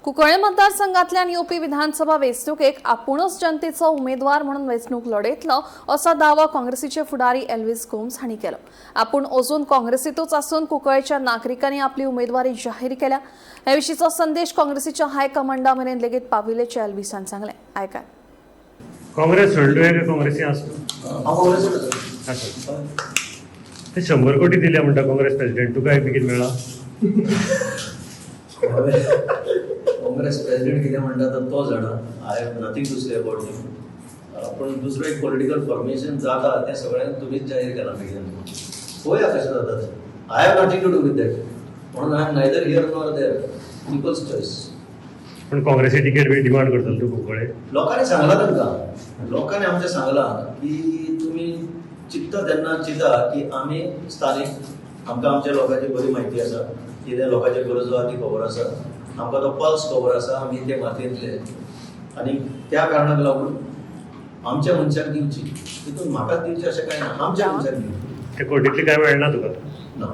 कुंकळे मतदारसंघातल्यान येवपी विधानसभा वेंचणुकेक आपूणच जनतेचो उमेदवार म्हणून वेंचणूक लढयतलो असो दावो काँग्रेसीचे फुडारी एल्विस गोम्स हांणी केलो. आपूण अजून काँग्रेसीतूच आसून कुंकळेच्या नागरिकांनी आपली उमेदवारी जाहीर केल्या. हे विशींचो संदेश काँग्रेसीच्या हायकमांडा मेरेन लेगीत पाविल्ल्याचें एल्विसान सांगलें. आयकाय. काँग्रेस सोडली काय काँग्रेसी आसा? हांव काँग्रेसीत. आसा. ते 100 कोटी दिल्या म्हणटा काँग्रेस प्रेसिडेंट, तुका एक कितें मेळ्ळा? काँग्रेस प्रेसिडेंट कितें म्हणटा तर तो जाणा. I have nothing to say about him. पूण दुसरो एक पॉलिटिकल फॉर्मेशन जाता तें सगळ्यांक तुमीच जाहीर केलां बेगीन. पळोवया कशें जाता तें. I have nothing to do with that, म्हणून I am neither here nor there. People's choice. पण काँग्रेसी तिकेट बी डिमांड करतलो तूं कुंकळे? लोकांनी सांगलां तांकां, लोकांनी आमच्या सांगलां की तुमी चिंतता तेन्ना चिंता की आमी स्थानीक, आमकां आमच्या लोकांची बरी म्हायती आसा, कितें लोकांच्यो गरजो आहा ती खबर आसा आमकां, तो पल्स खबर आसा. आमी ते मातयेंतले आनी त्या कारणाक लागून आमच्या मनशाक दिवची. तितून म्हाकाच दिवची अशें कांय ना, आमच्या मनशाक दिवची. ते कोटीतली काय मेळना तुका? ना.